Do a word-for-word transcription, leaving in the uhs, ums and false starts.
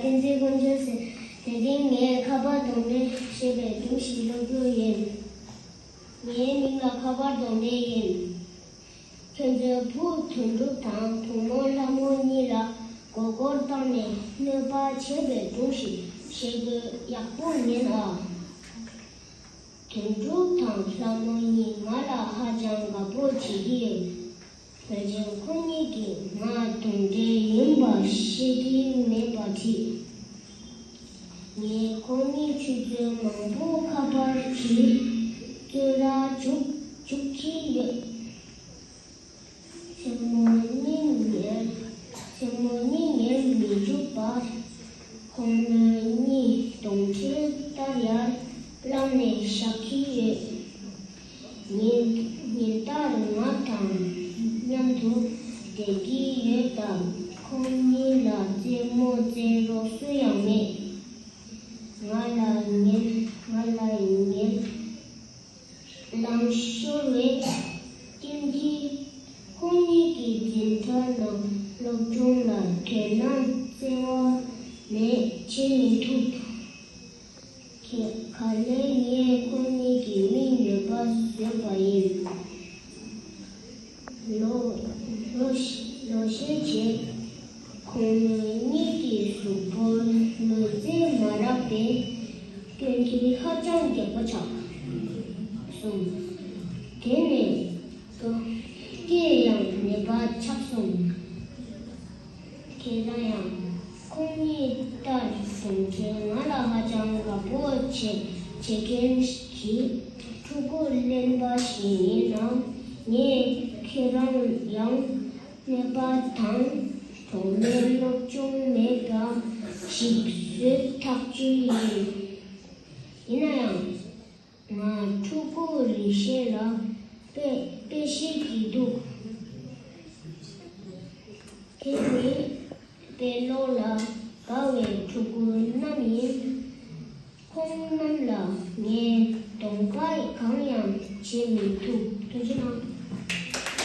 བསྟན་འཛིན་དཀོན་མཆོག་ཟེར། དེ་རིང་ངས་ཁ་པར་གདོང་ལེན་ཞེས་པའི་སྒྲུང་ཞིག་ཀློག་རྒྱུ་ཡིན། ངའི་མིང་ལ་ཁ་པར་གདོང་ལེན་ཡིན། ཁྱོད་ཚོའི་བུ་དོན་གྲུབ་དང་བུ་མོ་ལྷ་མོ་གཉིས་ལ་མགོ་སྐོར་བཏང་ནས་གནོད་པ་བྱས་པའི་སྒྲུང་ཞིག་བཤད་དགོས། ཡག་པོ་ཉན་ཨ། དོན་གྲུབ་དང་ལྷ་མོ་གཉིས་ང་ལ་ཧ་ཅང་དགའ་པོ་བྱེད་ཀྱི་ཡོད། ཕལ་ཆེར་ཁོ་གཉིས་ཀྱིས་ང་གདོན་འདྲེ་ཡིན་པ་ཤེས་ཀྱི་མེད་པ་འདྲ། ངས་ཁོ་གཉིས་ཆུ་ཚོད་མང་པོ་ཁ་པར་གྱིས་རྩོད་ར་བྱུག་བྱུག་གི་ཡོད། མཚན་མོ་གཉིད་ཉལ། མཚན་མོ་གཉིད་ཉལ་མི་འཇུག་པར། ཁོང་མོ་གཉིས་གདོན་འདྲེ་ལྟར་ཡར་ལངས་ནས་བཞག་གི་ཡོད། ཉིན་ཉིན་ལྟར་ང་དང་མཉམ་དུ་བསྡད་ཀྱི་ཡོད་སྟབས། ཁོང་གཉིས་ལ་རྩེད་མོ་རྩེད་རོགས་སུ་ཡང་མེད། ང་ལ་ཉལ། ང་ལ་ཉལ། ལང་ཤོར་བའི་སྐྱིད་འདི། ཁོང་གཉིས་ཀྱི་འཛིན་གྲྭ་ནང་སློབ་སྦྱོང་ལ་དོ་སྣང་བརྩེ་བ་མེད་བྱེད་མི་ཐུབ། ག་ག་ལེར་ངས་ཁོང་གཉིས་ཀྱི་མིག་ནད་པ་བཟོས་པ་ཡིན། ལོ་ལོ་ལོ་ཤས་རྗེས། ཁོང་མོ་གཉིས་ཀྱི་གཟུགས་པོར་ལུས་རྩལ་མ་རག་པས་སྐྱོན་འདི་ཧ་ཅང་རྒྱགས་པ་ཆགས་སོང་། དེ་ནས་སྐེ་ཡང་ནད་པ་ཆགས་སོང་། ཁྱེད་རང་ཡང་ཁོང་གཉིས་ལྟར་གདོན་འདྲེ་ང་ལ་ཧ་ཅང་དགའ་པོ་བྱེད་བྱེད་མཁན་གྱི་ཕྲུ་གུ་གླེན་པ་ཞིག་ཡིན་ན། ངས་ཁྱེད་རང་ཡང་ནད་པ་དང་གྲོགས་མེད་སློབ་སྦྱོང་མེད་པ་ཞིག་བཟོས་ཐག་ཆོད་ཡིན། ཡིན་ན་ཡང་། ང་ཕྲུ་གུ་རིགས་ཤེས་ལ་དཔེ་དཔེ་ཤེས་ཀྱི་འདུག་དེ་ནི་དཔེ་ཀློག་ལ་དགའ་བའི་ཕྲུ་གུ་རྣམས་ཡིན། ཁོང་རྣམས་ལ་ངས་གདོང་པ་གང་ཡང་བྱེད་མི་ཐུབ། ཐུགས་རྗེ་གནང་།